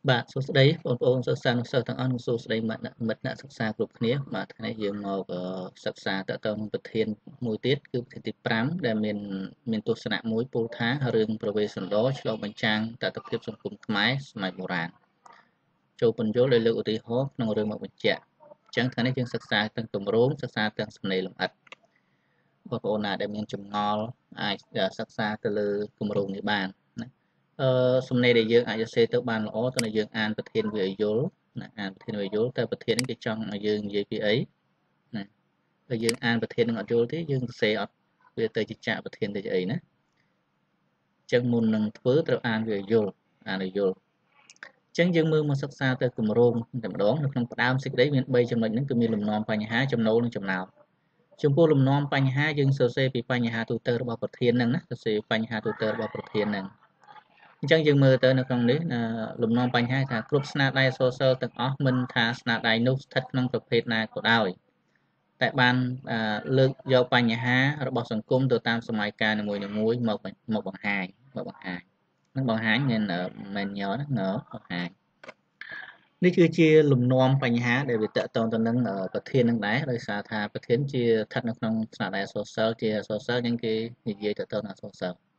បាទសួស្តីបងប្អូនសិស្សានុសិស្សទាំងអស់និងសួស្តីមិត្តអ្នកសិក្សាគ្រប់គ្នាបាទថ្ងៃនេះយើងមកសិក្សាតទៅនឹងប្រធានមួយទៀតគឺប្រធានទី5ដែលមានទស្សនៈមួយពោលថារឿងប្រវេសន្តរឆ្លុះបញ្ចាំងតថភាពសង្គមខ្មែរសម័យបុរាណចូលពន្យល់ដោយលើកឧទាហរណ៍ក្នុងរឿងមកបញ្ជាក់អញ្ចឹងថ្ងៃនេះយើងសិក្សាទាំងទម្រង់សិក្សាទាំងសំណេរលម្អិតបងប្អូនណាដែលមានចម្ងល់អាចសិក្សាទៅលើគម្រោងនេះបានសំណេរដែលយើងអាចសរសេរទៅបានល្អតើយើងអានប្រធានវាឲ្យយល់ណាអានប្រធានវាយល់តើប្រធានហ្នឹងគេចង់ឲ្យយើងនិយាយពីអីណាបើយើងអានប្រធានហ្នឹងអត់យល់ទេយើងសរសេរអត់វាទៅជាចាក់ប្រធានទៅជាអីណាអញ្ចឹងមុននឹងធ្វើត្រូវអានវាឲ្យយល់អានឲ្យយល់អញ្ចឹងយើងមើលមកសិក្សាទៅគម្រោងតែម្ដងនៅក្នុងផ្ដើមសេចក្តីមាន3ចំណុចហ្នឹងគឺមានលំនាំបញ្ហាចំណូលនិងចំណោទចំពោះលំនាំបញ្ហាយើងសរសេរពីបញ្ហាទូទៅរបស់ប្រធានហ្នឹងណាសរសេរបញ្ហាទូទៅរបស់ប្រធានហ្នឹងអញ្ចឹងយើងមើលទៅនៅក្នុងនេះលំនាំបញ្ហាថាគ្រប់ស្នាដៃអក្សរសិល្ប៍ទាំងអស់មិនថាស្នាដៃនោះស្ថិតក្នុងប្រភេទណាក៏ដោយតែបានលើកយកបញ្ហារបស់សង្គមទៅតាមសម័យកាលនីមួយៗមកបង្ហាញនឹងបង្ហាញមានមិនញណាងបង្ហាញនេះគឺជាលំនាំបញ្ហាដែលវាតកតងទៅនឹងប្រធាននឹងដែរដោយសារថាប្រធានជាស្ថិតនៅក្នុងស្នាដៃអក្សរសិល្ប៍ជាអក្សរសិល្ប៍អញ្ចឹងគេនិយាយតទៅនឹងអក្សរសិល្ប៍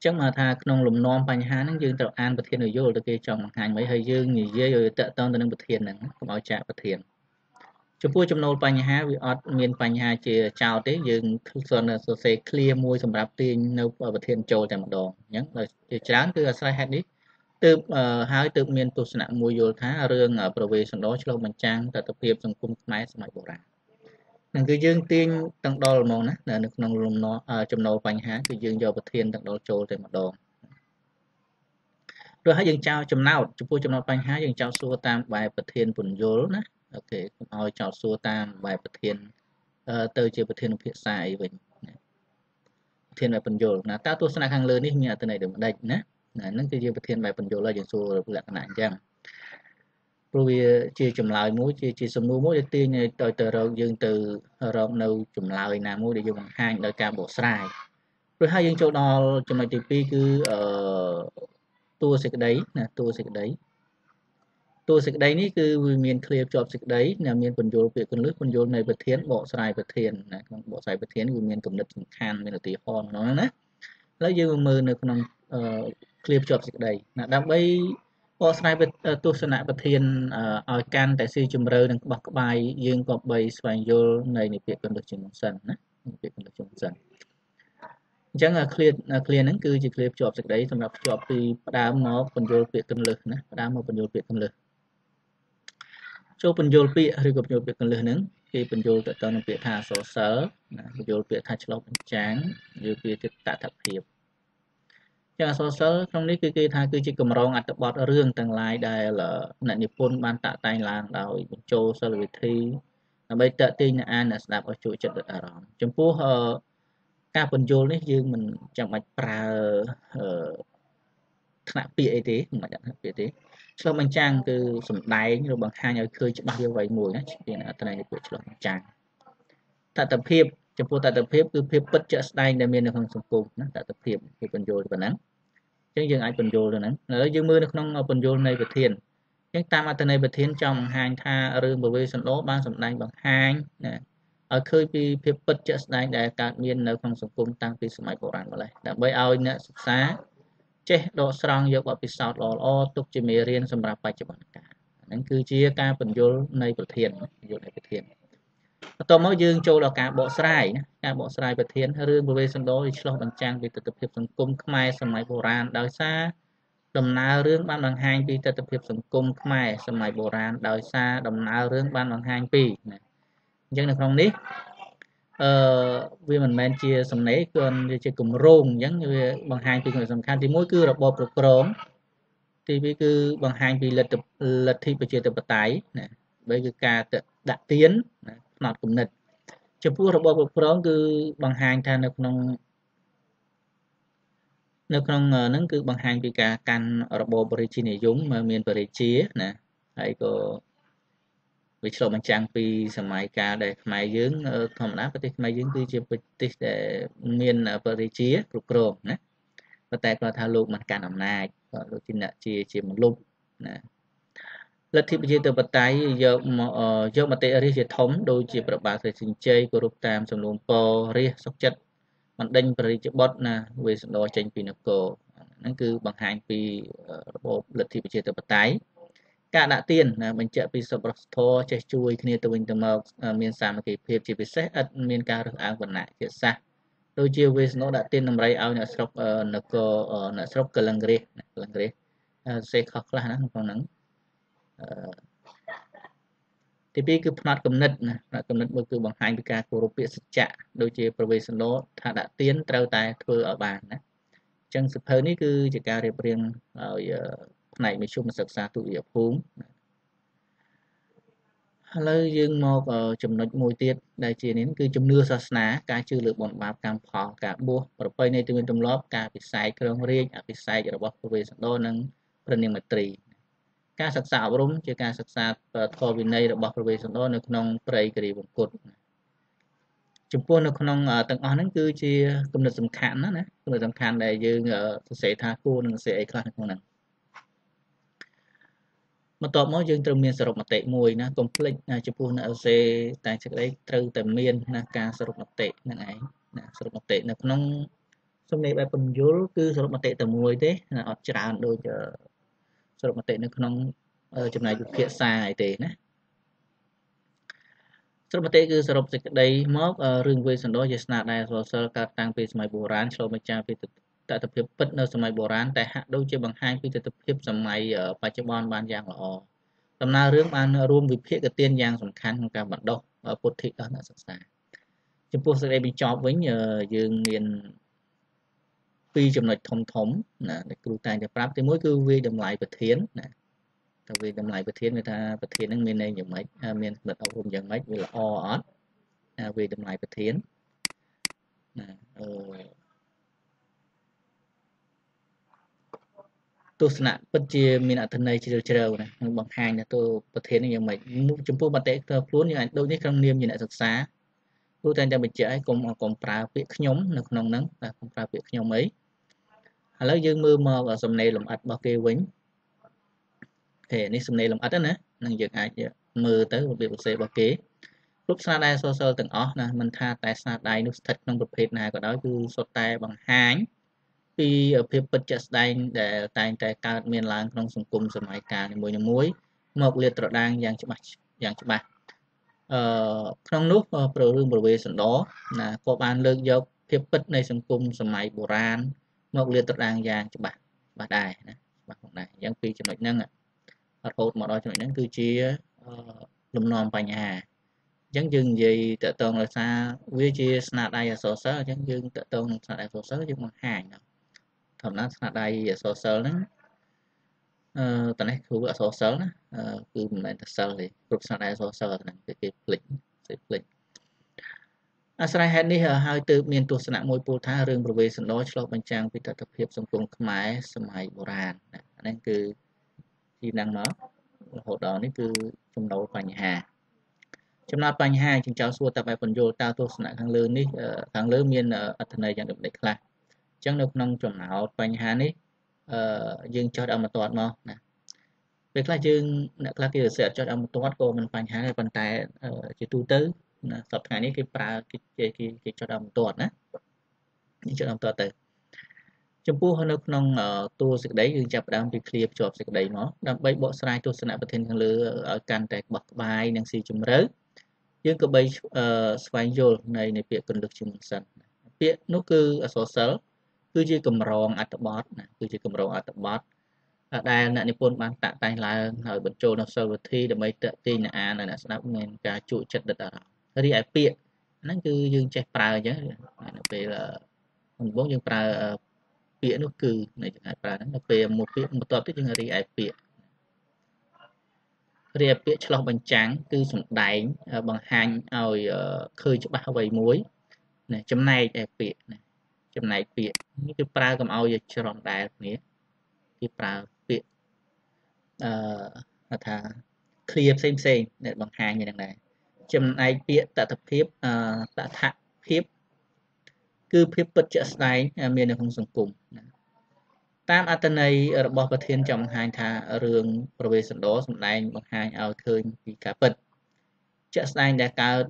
ចឹងមកថាក្នុងលំនាំបញ្ហាហ្នឹងយើងត្រូវអានប្រធានឲ្យយល់ទៅគេចង់បង្ហាញមិនហើយយើងនិយាយឲ្យតកតងទៅនឹងប្រធានហ្នឹងកុំឲ្យចាក់ប្រធានចំពោះចំណូលបញ្ហាវាអត់មានបញ្ហាជាចោលទេយើងគ្រាន់តែសរសេរ clear មួយសម្រាប់ទាញនៅប្រធានចូលតែម្ដងអញ្ចឹងដោយជាច្រើនគឺអាស្រ័យហេតុនេះទើបហើយទើបមានទស្សនៈមួយយល់ថារឿងប្រវេសន្តរឆ្លុះបញ្ចាំងតថភាពសង្គមខ្មែរសម័យបុរាណនឹងគឺយើងទាញទាំងដល់ហ្មងណានៅក្នុងលំនាំចំណូលបញ្ហាគឺយើងយកប្រធានទាំងដល់ចូលតែម្ដងព្រោះហើយយើងចោលចំណោទចំពោះចំណោទបញ្ហាយើងចោលសួរតាមបែបប្រធានពន្យល់ណាអូខេកុំឲ្យចោលសួរតាមបែបប្រធានទៅជាប្រធានភាសាអីវិញណាប្រធានបែបពន្យល់ណាតើទស្សនៈខាងលើនេះមានអត្ថន័យដូចម្ដេចណាហ្នឹងគឺជាប្រធានបែបពន្យល់ហើយយើងសួរលក្ខណៈអញ្ចឹងព្រោះវាជាចម្លើយមួយជាសំណួរមួយដែលទាញឲ្យទៅរកយើងទៅរកនៅចម្លើយណាមួយដែលយើងបង្ហាញដោយការបកស្រាយព្រោះហើយយើងចូលដល់ចំណុចទី2គឺតួសេចក្តីណាតួសេចក្តីតួសេចក្តីនេះគឺវាមានឃ្លាភ្ជាប់សេចក្តីណាមានពន្យល់ពាក្យកន្លឹះពន្យល់នៃប្រធានបកស្រាយប្រធានណាក្នុងបកស្រាយប្រធានវាមានគំនិតសំខាន់មានឧទាហរណ៍ក្នុងហ្នឹងណាឥឡូវយើងមើលនៅក្នុងឃ្លាភ្ជាប់សេចក្តីណាដើម្បីបកស្រាយទស្សនៈប្រធានឲ្យកាន់តែស៊ីជម្រៅនិងក្បោះក្បាយយើងក៏បីស្វែងយល់នៃនិពាក្យកន្លឹះជាមុនសិនណានិពាក្យកន្លឹះជាមុនសិនអញ្ចឹងឃ្លាហ្នឹងគឺជាឃ្លាភ្ជាប់សេចក្តីសម្រាប់ភ្ជាប់ពីផ្ដើមមកពន្យល់ពាក្យកន្លឹះណាផ្ដើមមកពន្យល់ពាក្យកន្លឹះចូលពន្យល់ពាក្យឬក៏ពន្យល់ពាក្យកន្លឹះហ្នឹងគេពន្យល់ទៅនឹងពាក្យថាអក្សរសិល្ប៍ណាពន្យល់ពាក្យថាឆ្លុះបញ្ចាំងយល់ពាក្យតថភាពចឹងអក្សរសិល្ប៍ក្នុងនេះគឺគេថាគឺជាកម្រងអត្ថបទរឿងទាំងឡាយដែលអ្នកនិពន្ធបានតាក់តែងឡើងដោយបញ្ចូលសិល្បវិធីដើម្បីតាក់ទាញអ្នកអានអ្នកស្ដាប់ឲ្យជក់ចិត្តអារម្មណ៍ចំពោះការពន្យល់នេះយើងមិនចាំបាច់ប្រើថ្នាក់ពាក្យអីទេមិនបាច់ដាក់ថ្នាក់ពាក្យទេឆ្លុះបញ្ចាំងគឺសម្ដែងឬបង្ហាញឲ្យឃើញច្បាស់វាអ្វីមួយណាជាអត្ថន័យនៃពាក្យឆ្លុះបញ្ចាំងតថភាពចំពោះតថភាពគឺភាពពិតជាក់ស្ដែងដែលមាននៅក្នុងសង្គមណាតថភាពគឺពន្យល់ប៉ុណ្ណឹងអញ្ចឹងយើងអាចពន្យល់ទៅហ្នឹងឥឡូវយើងមើលនៅក្នុងពន្យល់នៃប្រធានអញ្ចឹងតាមអត្ថន័យប្រធានចង់បង្ហាញថារឿងប្រវេសន្តរបានសម្ដែងបង្ហាញណាឲ្យឃើញពីភាពពិតជាក់ស្ដែងដែលកើតមាននៅក្នុងសង្គមតាំងពីសម័យបុរាណម្ល៉េះដើម្បីឲ្យអ្នកសិក្សាចេះដកស្រង់យកបទពិសោធន៍ល្អៗទុកជាមេរៀនសម្រាប់បច្ចុប្បន្នកាលហ្នឹងគឺជាការពន្យល់នៃប្រធានពន្យល់នៃប្រធានបន្ទាប់មកយើងចូលដល់ការបកស្រាយណាការបកស្រាយប្រធានរឿងប្រវេសន្តរវាឆ្លុះបញ្ចាំងពីទិដ្ឋភាពសង្គមខ្មែរសម័យបុរាណដោយសារដំណើររឿងបានបង្ហាញពីទិដ្ឋភាពសង្គមខ្មែរសម័យបុរាណដោយសារដំណើររឿងបានបង្ហាញពីណាអញ្ចឹងនៅក្នុងនេះវាមិនមែនជាសំណេរគឺវាជាគម្រោងអញ្ចឹងវាបង្ហាញពីចំណុចសំខាន់ទី1គឺរបបគ្រប់គ្រងទី2គឺបង្ហាញពីលទ្ធិប្រជាធិបតេយ្យណា3គឺការដាក់ទានណាផ្នត់គំនិតចំពោះរបបគ្រប់គ្រងគឺបង្ហាញថានៅក្នុងហ្នឹងគឺបង្ហាញពីការកាន់របបរាជានិយមមានបរិជាណាហើយក៏វាឆ្លុះបញ្ចាំងពីសម័យកាលដែលខ្មែរយើងធម្មតាប្រទេសខ្មែរយើងគឺជាប្រទេសដែលមានបរិជាគ្រប់គ្រងណា ប៉ុន្តែគាត់ថាលោកមិនកាន់អំណាចគាត់លោកជាអ្នកជាមលុបណាលទ្ធិប្រជាធិបតេយ្យយកមកយកមតិរាជជាធំដូចជាព្រះបាទស្រីសិញ្ជ័យគោរពតាមសំណូមពររាជសុខចិត្តបណ្ដេញព្រះរាជបុត្រណាវេស្សន្តរចេញពីនគរហ្នឹងគឺបង្ហាញពីរបបលទ្ធិប្រជាធិបតេយ្យការដាក់ទានណាបញ្ជាក់ពីសប្បុរសធម៌ចេះជួយគ្នាទៅវិញទៅមកមានសាមគ្គីភាពជាពិសេសឥតមានការរើសអើងវណ្ណៈជាតិសាសន៍ដូចជាវេស្សន្តរដាក់ទានតម្រៃឲ្យអ្នកស្រុកនគរអ្នកស្រុកកលង្រាសកលង្រាសសេខុសខ្លះណាក្នុងហ្នឹងទី2គឺផ្នត់គំនិតណាផ្នត់គំនិតមួយគឺបង្ហាញពីការគោរពពាក្យសច្ចៈដូចជាប្រវេសន្តរថាដាក់ទានត្រូវតែធ្វើឲ្យបានណាអញ្ចឹងសភៅនេះគឺជាការរៀបរៀងឲ្យផ្នែកមធ្យមសិក្សាទុតិយភូមិឥឡូវយើងមកចំណុចមួយទៀតដែលជានេះគឺជំនឿសាសនាការជឿលើបុណ្យបាបកម្មផលការបួសប្រពៃណីទំនៀមទម្លាប់ការពិសេសក្រងរាជអភិសេករបស់ព្រះវេស្សន្តរនិងព្រះនាងមទ្រីការសិក្សាអប់រំជាការសិក្សាធម៌វិន័យរបស់ព្រះវេស្សន្តរនៅក្នុងព្រៃគិរីវង្គតចំពោះនៅក្នុងទាំងអស់ហ្នឹងគឺជាគំនិតសំខាន់ណាគំនិតសំខាន់ដែលយើងសរសេរថាគួរនឹងសរសេរអីខ្លះនៅក្នុងហ្នឹងបន្ទាប់មកយើងត្រូវមានសរុបមតិមួយណាកុំភ្លេចចំពោះអ្នកសរសេរតែសេចក្តីត្រូវតែមានណាការសរុបមតិហ្នឹងឯងណាសរុបមតិនៅក្នុងសំណេរបែបពន្យល់គឺសរុបមតិតែមួយទេណាអត់ច្រើនដូចសរុបមតិនៅក្នុងចំណែកវិភាសាអីទេណាសរុបមតិគឺសរុបសេចក្តីមករឿងវេស្សន្តរជាស្នាដៃអក្សរសិល្ប៍កើតតាំងពីសម័យបុរាណឆ្លុះបញ្ចាំងពីតថភាពពិតនៅសម័យបុរាណតែហាក់ដូចជាបង្ហាញពីទិដ្ឋភាពសម័យបច្ចុប្បន្នបានយ៉ាងល្អដំណើររឿងបានរួមវិភាគទានយ៉ាងសំខាន់ក្នុងការបណ្ដុះពុទ្ធិដល់អ្នកសិក្សាចំពោះសេចក្តីបញ្ចប់វិញយើងមានពីរចំណុចធំធំណាដែលគ្រូតែងតែប្រាប់ទីមួយគឺវាយតម្លៃប្រធានណាតើវាយតម្លៃប្រធានគឺថាប្រធានហ្នឹងមានន័យយ៉ាងម៉េចមានកម្រិតអប់រំយ៉ាងម៉េចវាល្អអត់ណាវាយតម្លៃប្រធានណាទស្សនៈពិតជាមានអត្ថន័យជ្រាលជ្រៅណានឹងបង្ហាញថាតើប្រធាននេះយ៉ាងម៉េចចំពោះមតិផ្ទាល់ខ្លួនយើងអាចដូចនេះក្នុងនាមជាអ្នកសិក្សាគ្រូតែងតែបញ្ជាក់ឲ្យកុំប្រើពាក្យខ្ញុំនៅក្នុងហ្នឹងបាទកុំប្រើពាក្យខ្ញុំអីឥឡូវយើងមើលមកសំណេរលម្អិតរបស់គេវិញនេះសំណេរលម្អិតណានឹងយើងអាចមើលទៅរបៀបសរសេររបស់គេគ្រប់ស្នាដៃអក្សរសិល្ប៍ទាំងអស់ណាមិនថាតែស្នាដៃនោះស្ថិតក្នុងប្រភេទណាក៏ដោយគឺសុទ្ធតែបង្ហាញពីភាពពិតជាក់ស្ដែងដែលតែងតែកើតមានឡើងក្នុងសង្គមសម័យកាលនីមួយៗមកលាតត្រដាងយ៉ាងច្បាស់ក្នុងនោះព្រះរឿងប្រវេស្សន្តរណាក៏បានលើកយកភាពពិតនៃសង្គមសម័យបុរាណមកលាតត្រដាងយ៉ាងច្បាស់ដែរណាច្បាស់ផងដែរអញ្ចឹងពីចំណុចហ្នឹងរហូតមកដល់ចំណុចហ្នឹងគឺជាលំនាំបញ្ហាអញ្ចឹងយើងនិយាយតកតងដោយសារវាជាស្នាដៃអក្សរសិល្ប៍អញ្ចឹងយើងតកតងនឹងស្នាដៃអក្សរសិល្ប៍យើងបង្ហាញធម្មតាស្នាដៃអក្សរសិល្ប៍ហ្នឹងតនេះគ្រូអក្សរសិល្ប៍ណាគឺមិនមែនតែសិល្ប៍ទេគ្រប់ស្នាដៃអក្សរសិល្ប៍ហ្នឹងគឺគេភ្លេចអាស្រ័យហេតុនេះហើយទើបមានទស្សនៈមួយពោលថារឿងប្រវេស្សន្តរឆ្លុះបញ្ចាំងពីទិដ្ឋភាពសង្គមខ្មែរសម័យបុរាណហ្នឹងគឺទីហ្នឹងមករហូតដល់នេះគឺចំណូលបញ្ហាចំណោទបញ្ហាចិញ្ចោសួរតើបែបពន្យល់តើទស្សនៈខាងលើនេះខាងលើមានអត្ថន័យយ៉ាងដូចម្តេចខ្លះអញ្ចឹងនៅក្នុងចំណោទបញ្ហានេះយើងចោះដល់បន្ទាត់មកណាពេលខ្លះយើងអ្នកខ្លះគេសរសេរអត់ចោះដល់បន្ទាត់ក៏មិនបញ្ហាដែរប៉ុន្តែជាទូទៅណាសប្តាហ៍នេះគេប្រើគេចោះដល់បន្ទាត់ណាយើងចោះដល់បន្ទាត់ទៅចំពោះនៅក្នុងតួសេចក្តីយើងចាប់ផ្ដើមពីឃ្លាភ្ជាប់សេចក្តីមកដើម្បីបកស្រាយទស្សនៈប្រធានខាងលើឲ្យកាន់តែក្បោះក្បាយនិងស៊ីជម្រៅយើងក៏បីស្វែងយល់នៃពាក្យកន្លឹះជាមុនសិនពាក្យនោះគឺអក្សរសិល្ប៍គឺជាកម្រងអត្ថបទណាគឺជាកម្រងអត្ថបទដែលអ្នកនិពន្ធបានតាក់តែងឡើងហើយបញ្ចូលនៅសិល្បវិធីដើម្បីទាក់ទាញអ្នកអាននិងអ្នកស្ដាប់មានការជក់ចិត្តដិតអារម្មណ៍រីឯពាក្យហ្នឹងគឺយើងចេះប្រើអញ្ចឹងនៅពេលដំបូងយើងប្រើពាក្យនោះគឺនៅយើងអាចប្រើហ្នឹងដល់ពេលមួយពាក្យបន្ទាប់ទៀតយើងរីឯពាក្យឆ្លោះបញ្ចាំងគឺសំដែងបង្ហាញឲ្យឃើញច្បាស់អ្វីមួយណាចំណែកឯពាក្យណាចំណែកពាក្យនេះគឺប្រើកុំឲ្យច្រំដែលគ្នាគេប្រើពាក្យថាឃ្លាផ្សេងផ្សេងដែលបង្ហាញយ៉ាងដែរចំណែកពាក្យតថភាពតថភាពគឺភាពពិតជាក់ស្ដែងមាននៅក្នុងសង្គមណា តាមអត្ថន័យរបស់ប្រធានចង់បង្ហាញថារឿងព្រះវេស្សន្តរសម្ដែងបង្ហាញឲ្យឃើញពីការពិតជាក់ស្ដែងដែលកើត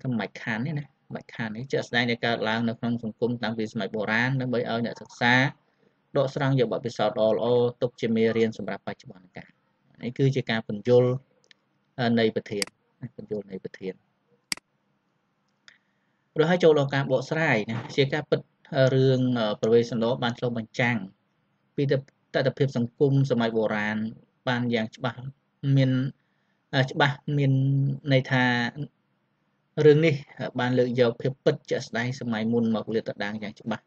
សម័យខាននេះណាសម័យខាននេះជាក់ស្ដែងដែលកើតឡើងនៅក្នុងសង្គមតាំងពីសម័យបុរាណដើម្បីឲ្យអ្នកសិក្សាដកស្រង់យកបទពិសោធន៍ល្អៗទុកជាមេរៀនសម្រាប់បច្ចុប្បន្នកាលនេះគឺជាការពន្យល់នៃប្រធានពន្យល់នៃប្រធានរួចហើយចូលដល់ការបកស្រាយណាជាការពិតរឿងព្រះវេស្សន្តរបានឆ្លុះបញ្ចាំងពីតថភាពសង្គមសម័យបុរាណបានយ៉ាងច្បាស់មានច្បាស់មានន័យថារឿងនេះបានលើកយកភាពពិតជាក់ស្ដែងសម័យមុនមកលាតត្រដាងយ៉ាងច្បាស់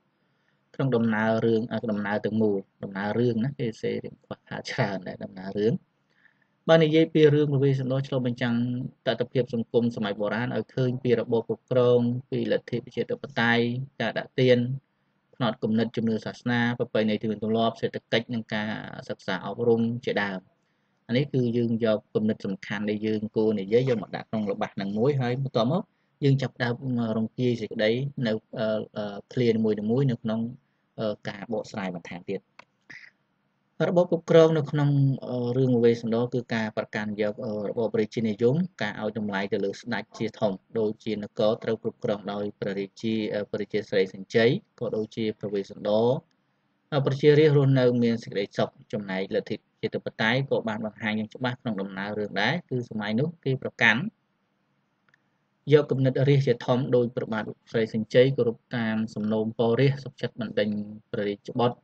ក្នុងដំណើររឿងដំណើរទាំងមូលដំណើររឿងណាគេសេរៀងខ្វះខាតច្រើនដែរដំណើររឿងបើនិយាយពីរឿងព្រះវេស្សន្តរឆ្លុះបញ្ចាំងតថភាពសង្គមសម័យបុរាណឲ្យឃើញពីរបបគ្រប់គ្រងពីលទ្ធិប្រជាធិបតេយ្យការដាក់ទានផ្នត់គំនិតជំនឿសាសនាប្រពៃណីទំនៀមទម្លាប់សេដ្ឋកិច្ចនិងការសិក្សាអប់រំជាដើមអានេះគឺយើងយកគំនិតសំខាន់ដែលយើងគួរនិយាយយកមកដាក់ក្នុងល្បះនឹងមួយហើយបន្ទាប់មកយើងចាប់ដើមរង្គៀយសេចក្តីនៅឃ្លានីមួយៗនៅក្នុងការបកស្រាយបន្ថែមទៀតរបបគ្រប់គ្រងនៅក្នុងរឿងវេស្សន្តរគឺការប្រកាន់យករបបរាជានិយមការឲ្យតម្លៃទៅលើស្ដេចជាធំដូចជានគរត្រូវគ្រប់គ្រងដោយព្រះរាជាព្រះជាស្រីសញ្ជ័យក៏ដូចជាព្រះវេស្សន្តរប្រជារាស្ត្ររស់នៅមានសេចក្តីសុខចំណែកលទ្ធិប្រជាធិបតេយ្យក៏បានបង្ហាញយ៉ាងច្បាស់ក្នុងដំណើររឿងដែរគឺសម័យនោះគេប្រកាន់យកគំនិតរាស្ត្រជាធំដោយព្រះបាទស្រីសញ្ជ័យគោរពតាមសំណូមពររាស្ត្រសុខចិត្តបណ្ដេញព្រះរាជបុត្រ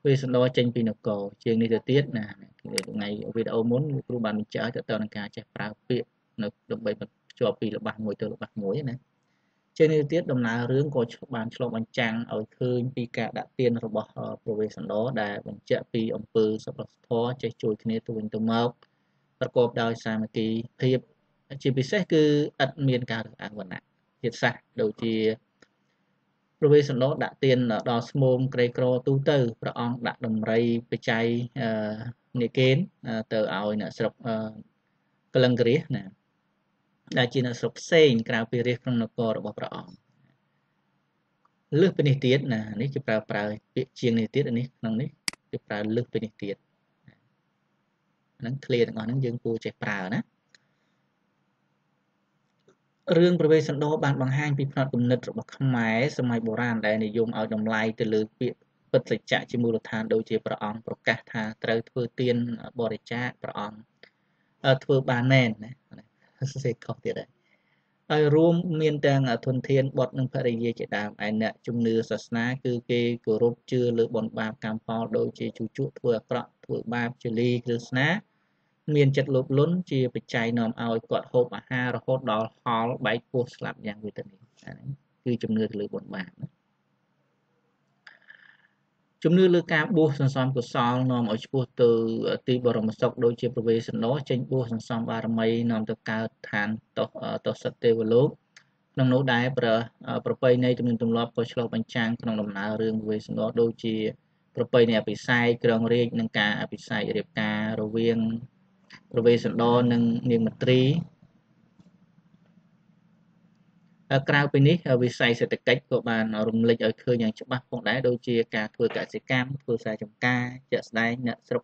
វេស្សន្តរចេញពីនគរជាងនេះទៅទៀតណាថ្ងៃវីដេអូមុនគ្រូបានបញ្ជាក់ឲ្យទៅនឹងការចេះប្រើពាក្យនៅដើម្បីភ្ជាប់ពីល្បះមួយទៅល្បះមួយណាជាងនេះទៅទៀតដំណើររឿងក៏បានឆ្លុះបញ្ចាំងឲ្យឃើញពីការដាក់ទានរបស់ព្រះវេស្សន្តរដែលបញ្ជាក់ពីអំពើសប្បុរសធម៌ចេះជួយគ្នាទៅវិញទៅមកប្រកបដោយសាមគ្គីភាពជាពិសេសគឺឥតមានការរើសអើងវណ្ណៈជាតិសាសន៍ដូចជាព្រះវេស្សន្តរដាក់ទានដល់ស្មូមក្រីក្រទូទៅព្រះអង្គដាក់ដំរីបច្ច័យនិកេនទៅឲ្យអ្នកស្រុកកលិង្គរាជណាដែលជាអ្នកស្រុកផ្សេងក្រៅពីរាជក្នុងនគររបស់ព្រះអង្គលើសពីនេះទៀតណានេះគេប្រើពាក្យជាងនេះទៀតនេះក្នុងនេះគេប្រើលើសពីនេះទៀតហ្នឹងឃ្លាទាំងអស់ហ្នឹងយើងគួរចេះប្រើណារឿងព្រះវេស្សន្តរបានបង្ហាញពីផ្នត់គំនិតរបស់ខ្មែរសម័យបុរាណដែលនិយមឲ្យតម្លៃទៅលើពាក្យពិតសច្ចៈជាមូលដ្ឋានដូចជាព្រះអង្គប្រកាសថាត្រូវធ្វើទានបរិច្ចាគព្រះអង្គធ្វើបានមែនណាសរសេរខុសទៀតហើយហើយរួមមានទាំងធនធានបុត្រនិងភរិយាជាដើមឯអ្នកជំនឿសាសនាគឺគេគោរពជឿលើបុណ្យបាបកម្មផលដូចជាជូជកធ្វើអាក្រក់ធ្វើបាបជាលីគ្រឹស្នាមានចិត្តលោភលន់ជាបច្ច័យនាំឲ្យគាត់ហូបអាហាររហូតដល់ហល់បែកពោះស្លាប់យ៉ាងវេទនាហ្នឹងគឺជំនឿទៅលើបុណ្យបាបណាជំនឿលើការបួសសន្សំកុសលនាំឲ្យឆ្ពោះទៅទីបរមសុខដូចជាព្រះវេស្សន្តរចេញបួសសន្សំបារមីនាំទៅកើតឋានតោសិតទេវលោកក្នុងនោះដែរប្រពៃណីទំនៀមទម្លាប់ក៏ឆ្លុះបញ្ចាំងក្នុងដំណើររឿងព្រះវេស្សន្តរដូចជាប្រពៃណីអភិសេកក្រងរាជនិងការអភិសេករៀបការរវាងព្រះវេស្សន្តរនិងនាងមទ្រីក្រៅពីនេះវិស័យសេដ្ឋកិច្ចក៏បានរំលេចឲ្យឃើញយ៉ាងច្បាស់ផងដែរដូចជាការធ្វើកសិកម្មធ្វើស្រែចម្ការជាក់ស្ដែងអ្នកស្រុក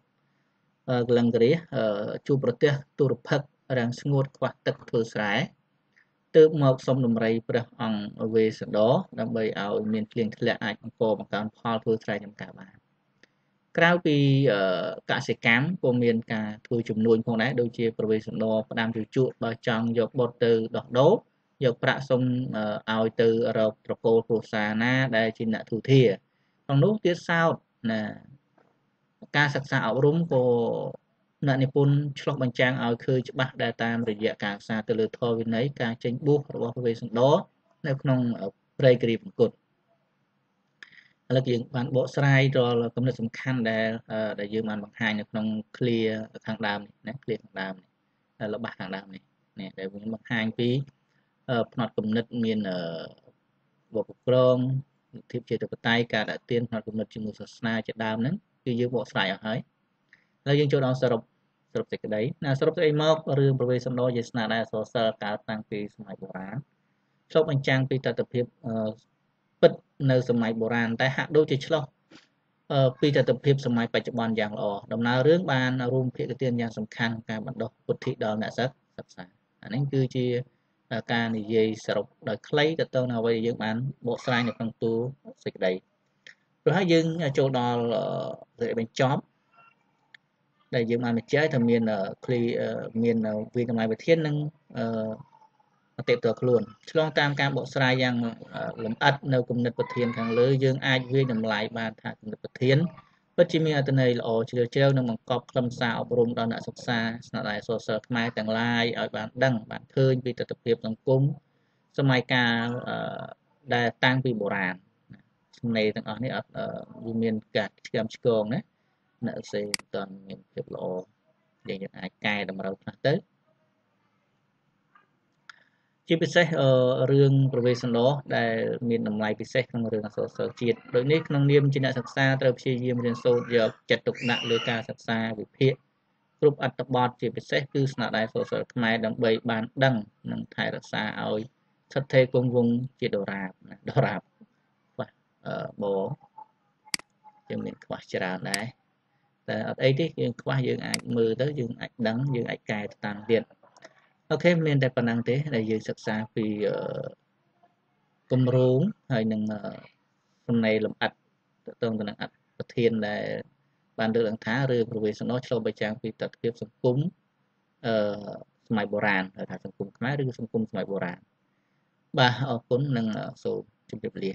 កលិង្គរាជជួបប្រទះទុរភិក្សរាំងស្ងួតខ្វះទឹកធ្វើស្រែទើបមកសុំដំរីព្រះអង្គវេស្សន្តរដើម្បីឲ្យមានភ្លៀងធ្លាក់អាចបង្កបង្កើនផលធ្វើស្រែចម្ការបានក្រៅពីកសិកម្មក៏មានការធ្វើជំនួញផងដែរដូចជាព្រះវេស្សន្តរផ្ដាំជូជកបើចង់យកបុត្រទៅដោះដូរយកប្រាក់សុំឲ្យទៅរកត្រកូលគ្រួសារណាដែលជាអ្នកទូធាក្នុងនោះទៀតសោតណាការសិក្សាអប់រំក៏អ្នកនិពន្ធឆ្លុះបញ្ចាំងឲ្យឃើញច្បាស់ដែលតាមរយៈការសិក្សាទៅលើធម៌វិន័យការចេញបួសរបស់ព្រះវេស្សន្តរនៅក្នុងព្រៃគិរីបង្គត់ឥឡូវយើងបានបកស្រាយរាល់គំនិតសំខាន់ដែលយើងបានបង្ហាញនៅក្នុងឃ្លាខាងដើមនេះណាឃ្លាខាងដើមនេះល្បះខាងដើមនេះនេះដែលខ្ញុំបង្ហាញពីផ្នត់គំនិតមានរបបគ្រប់គ្រងលទ្ធិប្រជាធិបតេយ្យការដាក់ទានផ្នត់គំនិតជាមួយសាសនាជាដើមហ្នឹងគឺយើងបកស្រាយអស់ហើយហើយយើងចូលដល់សរុបសេចក្តីណាសរុបសេចក្តីមករឿងព្រះវេស្សន្តរជាស្នាដៃអក្សរសិល្ប៍កើតតាំងពីសម័យបុរាណឆ្លុះបញ្ចាំងពីតថភាពពិតនៅសម័យបុរាណតែហាក់ដូចជាឆ្លុះ ពីទស្សនវិជ្ជាសម័យបច្ចុប្បន្នយ៉ាងល្អដំណើររឿងបានរួមភាគទានយ៉ាងសំខាន់ការបណ្ដុះពុទ្ធិដល់អ្នកសិក្សាអានេះគឺជាការនិយាយសរុបដោយខ្លីទៅនឹងអ្វីដែលយើងបានបកស្រាយនៅក្នុងតួសេចក្តីព្រោះហើយយើងចូលដល់សេចក្តីបញ្ចប់ដែលយើងបានបញ្ជាក់ថាមានឃ្លីមានវិតម្លៃវិធាននិងអតិផ្ទាល់ខ្លួនឆ្លងតាមការបកស្រាយយ៉ាងលម្អិតនៅគំនិតប្រធានខាងលើយើងអាចវាយតម្លៃបានថាគំនិតប្រធានពិតជាមានអត្ថន័យល្អជ្រាលជ្រៅនិងបង្កប់ខ្លឹមសារអប់រំដល់អ្នកសិក្សាស្នាដៃអក្សរសិល្ប៍ខ្មែរទាំងឡាយឲ្យបានដឹងបានឃើញពីទិដ្ឋភាពសង្គមសម័យកាលដែលតាំងពីបុរាណសំណេរទាំងអស់នេះអត់វាមានការឆ្គាំឆ្គងណាអ្នកសេមិនទាន់មានភាពល្អយើងអាចកែតម្រូវខ្លះទៅជាពិសេសរឿងប្រវេសន្តរដែលមានតម្លៃពិសេសក្នុងរឿងអក្សរសិល្ប៍ជាតិដូចនេះក្នុងនាមជាអ្នកសិក្សាត្រូវព្យាយាមរៀនសូត្រយកចិត្តទុកដាក់លើការសិក្សាវិភាគគ្រប់អត្ថបទជាពិសេសគឺស្នាដៃអក្សរសិល្ប៍ខ្មែរដើម្បីបានដឹងនិងថែរក្សាឲ្យស្ថិតថេរគង់វង្សជាដរាបណាដរាបខ្វះបយើងមានខ្វះច្រើនដែរតែអត់អីទេយើងខ្វះយើងអាចមើលទៅយើងអាចដឹងយើងអាចកែទៅតាមទៀតអូខេមានតែប៉ុណ្ណឹងទេដែលយើងសិក្សាពីគម្រោងហើយនឹងសំណេរលម្អិតទាក់ទងទៅនឹងអត្ថប្រធានដែលបានលើកឡើងថារឿងប្រវេសន្តរឆ្លុះបញ្ចាំងពីទិដ្ឋភាពសង្គមសម័យបុរាណហៅថាសង្គមខ្មែរឬសង្គមសម័យបុរាណបាទអរគុណនិងសូមជម្រាបលា